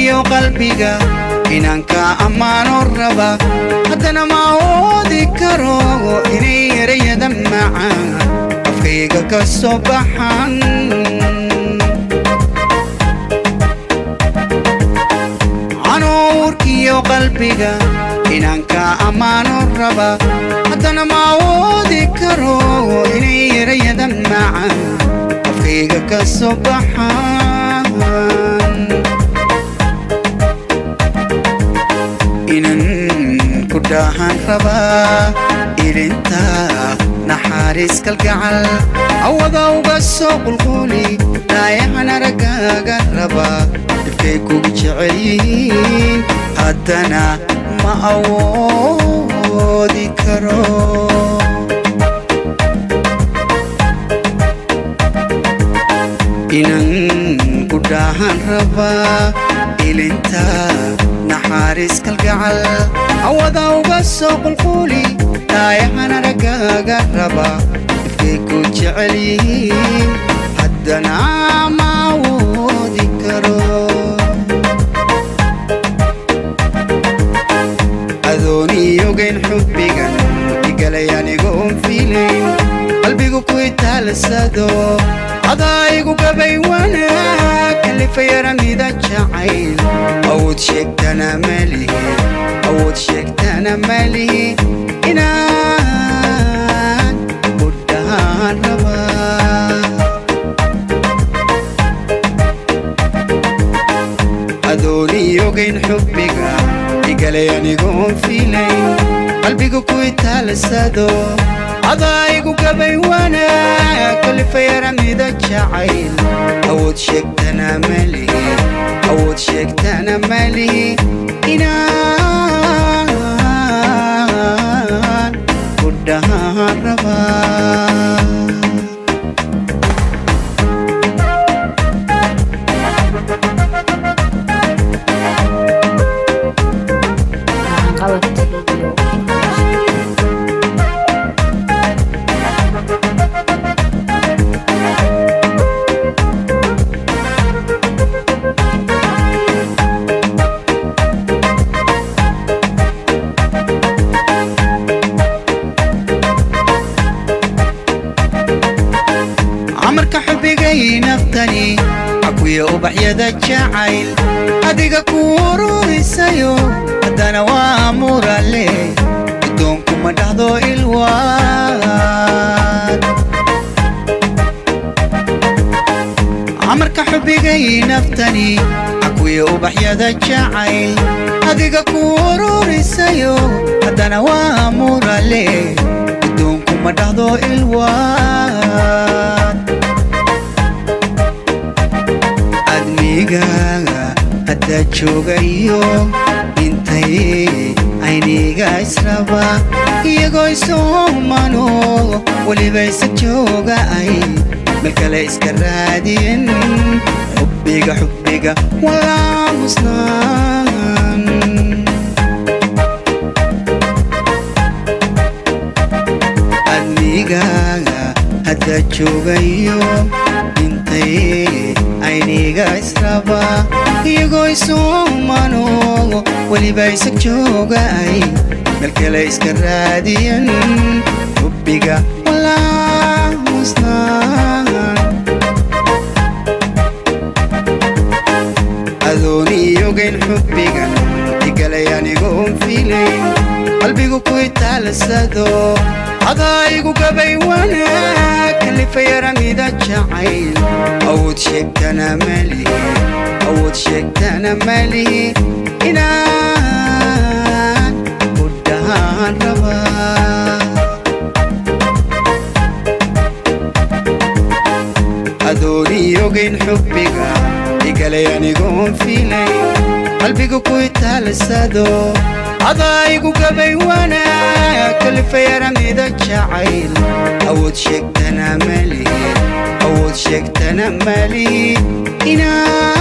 Anuurkiyo qalbiga inanka ammaano raba, haddana ma awoodi karo inay erayada macaan afkayga ka soo baxaan. Anuurkiyo qalbiga inanka ammaano raba, haddana ma awoodi karo inay erayada macaan afkayga ka soo baxaan. Inan ku dhahan rabaa ilinta naxariis kalgacal awada uga soo qulquli, daayahan araggaaga rabaa, dhibkay kugu jecel yihiin haddana ma awoodi karo. Inan ku dhahan rabaa ilinta naxariis kalgacal awada uga soo qulquli, daayahan araggaaga raba, dhibkay ku jecel yihiin haddana ma awoodi karo. Adooniyogayn xubbigan igalay anigoon fiilayn, qalbigu ku itaalsado adaa igu gabay wanaag kalifayara mida jacayl. Awood sheegtana malihi, awood sheegtana malihi, inaan ku dhahaan rabaa. Adooniyogayn xubbiga igalay anigoon fiilayn, qalbigu ku itaalsado adaa igu gabay wanaag kalifayara mida jacayl. Awood sheegtana malihi, awood sheegtana malihi, inaan ku dhahaan rabaa. Gacanqabad iyo waxbarasho. Amarka xubigay naftani akuya ubaxyada jacayl adiga ku ururisayo, haddana waa murale addoonkuma dhahdo ilwaad. Amarka xubigay naftani akuya ubaxyada jacayl adiga ku ururisayo, haddana waa murale addoonkuma dhahdo ilwaad. Admigaaga hadda joogayo intay ayniga israba, iyagoo isumano weliba isa jooga ay meel kale iska raadiyen, xubbiga xubbiga walaamusnaan. Admigaaga hadda joogayo intay ayniga israba, iyagoo isumano weliba isag jooga ay meel kale iska raadiyan, xubbiga walaamusnaan. Adooniyogayn xubbigan igalay anigoon fiilayn, qalbigu ku itaalsado adaa igu gabay wanaag kalifayara mida jacayl. Awood sheegtana malihi, awood sheegtana malihi, inaan ku dhahaan rabaa. Adooniyogayn xubbiga igalay anigoon fiilayn, qalbigu ku itaalsado adaa igu gabay wanaag kalifayara mida jacayl. Awood sheegtana malihi, awood sheegtana malihi, inaan